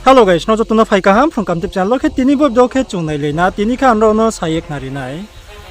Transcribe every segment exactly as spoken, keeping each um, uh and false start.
Hello guys, nrao joto no phai kaham Phrung Kaham YouTube channel wo. Khe tini bo video khe chung nailai na, tini khe ang nrao no sa ye khnari nai.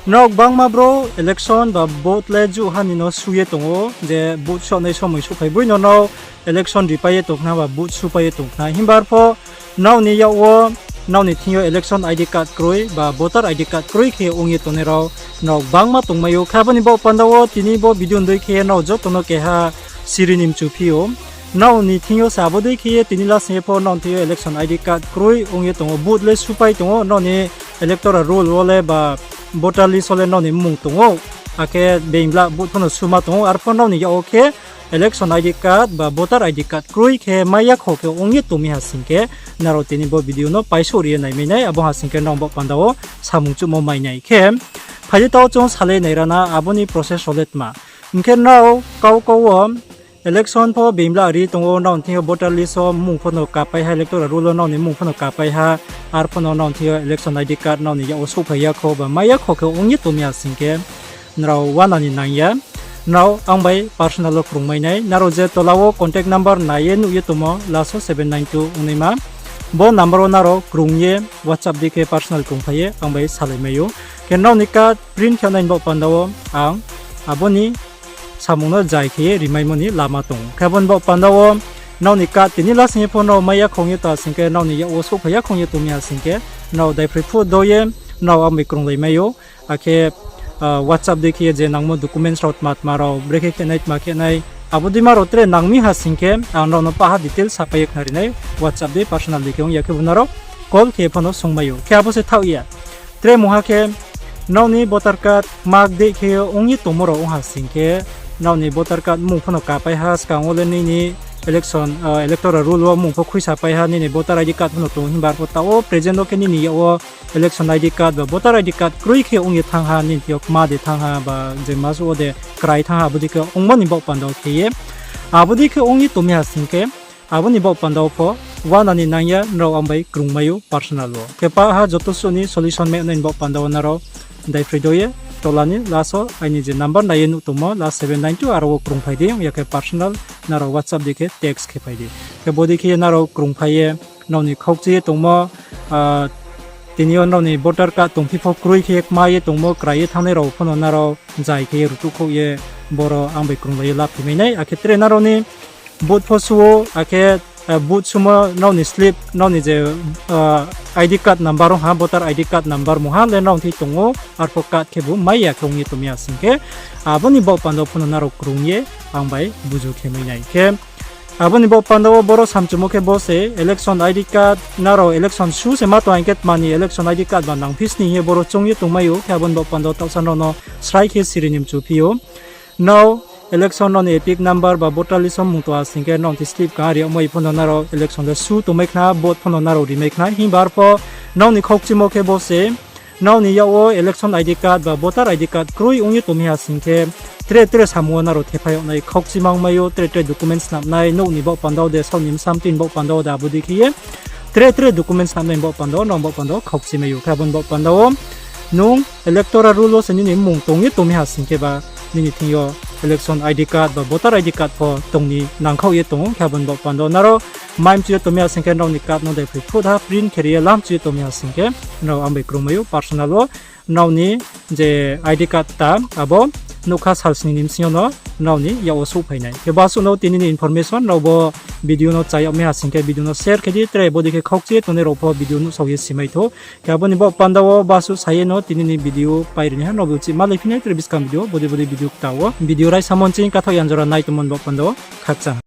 Nrao gbangma brouh election ba vote le juh ha ni no su ye tong ou, je vote suhnai somoi souhphai boi no nrao election ripai ye tong khna ba vote supai ye tong khna. Himba arpho nrao ni yak wo, nrao ni thing yo election I D card kroi ba voter I D card kroi khe ong ye tongnai rao nrao gbangma tongmai ou. Khe abo ni baoh panda wo tini bo video ni dei khe nrao joto no keha siri ni mchu phi ou. Nrao ni thing yo se abo dei khe ye tini lasing ye pho nrao ni thing yo election I D card kroi ong ye tong ou, vote le supai tong ou, nrao ni electoral roll wo le ba voter list wo le nrao ni mmung tong ou, akhe being bla vote pho no suma tong ou, arpho nrao ni yak wo khe election I D card ba voter I D card kroi khe mai ya kho khe ong ye tong mi ha sing khe, nrao tini bo video no paisouh ri ye naimai nai, abo ha sing khe nrao baoh panda wo samung chuhmo mai nai khe. Phai di taoh chung salai nai ra na abo ni process rao le tma. Hing khe nrao kau kau wo election pho being bla ri tong ou, nrao ni thing yo voter list wo mmung pho no kapai ha, electoral roll wo nrao ni mmung pho no kapai ha, arpho no nrao ni thing yo election I D card nrao ni yak wo souhphai ya kho ba mai ya kho khe ong ye tong mi ha sing khe, nrao uana ni nang ya, nrao ang bai personal wo krungmai nai. Nrao je tola wo contact number nai ye nuh ye tongmo, last wo seven nine two ongnaima, bo number wo nrao krung ye WhatsApp dei khe personal krungphai ye ang bai salai mai ou. Khe nrao ni card print khe nai ni baoh panda wo ang abo ni samung no zai khe ye rimaimo ni lama tong ou. Khe abo ni baoh panda wo nrao ni card tini lasing ye pho nrao mai ya khong ye tong ha sing khe, nrao ni yak wo souhphai ya khong ye tong mi ha sing khe, nrao daiphroi phuh do ye nrao ang bai krunglai mai ou. Akhe WhatsApp dei khe ye je nangmo documents rao tma tma rao brekhe khe nai tma khe nai, abo deima rao tre nang mi ha sing khe ang nrao no paha detail sapai ye khnari nai, WhatsApp dei personal dei khe ong ya khe bo nrao call khe pho no sungmai ou. Khe abo se thaoh ya. Tre mungha khe nrao ni voter card kma dei khe ong ye tongmo rao ong ha sing khe, nrao ni voter card mmung pho no kapai ha, skang wo le nini election, electoral roll wo mmung pho khuisapai ha, nini voter I D card pho no tong, himba arpho taoh wo present wo khe nini yak wo election I D card ba voter I D card kroi khe ong ye thanng ha, nini thing yo kma de thanng ha ba je masuh wo de krai thanng ha, abo dei khe ongmo ni baoh panda wo khe ye, abo dei khe ong ye tong mi ha sing khe, abo ni baoh panda wo pho uana ni nang ya, nrao ang bai krungmai ou personal wo. Khe paha joto suh ni solution mai nai ni baoh panda wo nrao daiphroi do ye tola ni last wo aini je number nai ye nuh tongmo, last seven nine two, aro wo krungphai di, ong ya khe personal nrao WhatsApp dei khe text khe phai di. Khe bo dei khe ye nrao krungphai ye nrao ni khaukchi ye tongmo, tini yo nrao ni voter card tongphi pho kroi khe ye kma ye tongmo, krai ye thanngnai rao pho no nrao zai khe ye rutuhkhouh ye boro ang bai krunglai ye laphi mai nai. Akhe tre nrao ni vote pho su ou, akhe vote sumo nrao ni slip, nrao ni je I D card number ong ha, voter I D card number mungha le nrao ni thing tong ou, arpho card khebu mai ya khe ong ye tong mi ha sing khe, abo ni baoh panda wo pho no nrao krung ye ang bai buju khe mai nai khe. Abo ni baoh panda wo boro samchumo khe bo se election I D card, nrao election su se ma tong hing khe tma ni election I D card ba nangphi sni hing ye boro choung ye tongmai ou. Khe abo ni baoh panda wo taohsa nrao no srai khe siri ni mchu phi ou. Nrao election nrao ni EPIC number ba voter list wo mmung tong ha sing khe nrao ni thing slip kang ri yagmai pho no nrao election le su tongmai khna, vote pho no nrao rimai khna. Himba arpho nrao ni khaukchimo khe bo se, nrao ni yak wo election I D card ba voter I D card kroi ong ye tong mi ha sing khe, tre tre samung wo nrao thephai yag nai, khaukchima ongmai ou, tre tre document snam nai, nouh ni baoh panda wo de, saoh ni bsa mtoi ni baoh panda wo de, abo dei khe ye tre tre document snam nai ni baoh panda wo, nrao baoh panda wo khaukchimai ou. Khe abo ni baoh panda wo nung electoral roll wo se nini mmung tong ye tong mi ha sing khe ba, nini thing yo election I D card ba voter I D card pho tong ni nangkhaoh ye tong ou. Khe abo ni baoh panda wo nrao mai mchu ye tong mi ha sing khe, nrao ni card no daiphroi phut ha print khe ri ye lamchu ye tong mi ha sing khe, nrao ang bai krungmai ou personal wo, nrao ni je I D card ta, abo nougkha salsni ni bsing yo no nrao ni yak wo souhphai nai. Khe bo asuh no tini ni information, nrao bo video no cha yag mi ha sing khe video no share khe di, tre bo dei khe khaukchi ye tongnai rao pho video nuhsao ye simai thou. Khe abo ni baoh panda wo bo asuh sa ye no tini ni video pai ri nai ha, nrao bo uchih malaiphi nai tre buskang video, bodei bodei video kta wo. Video raisa mo nching kathaoh yan jora nai tongmo ni baoh panda wo khakchang.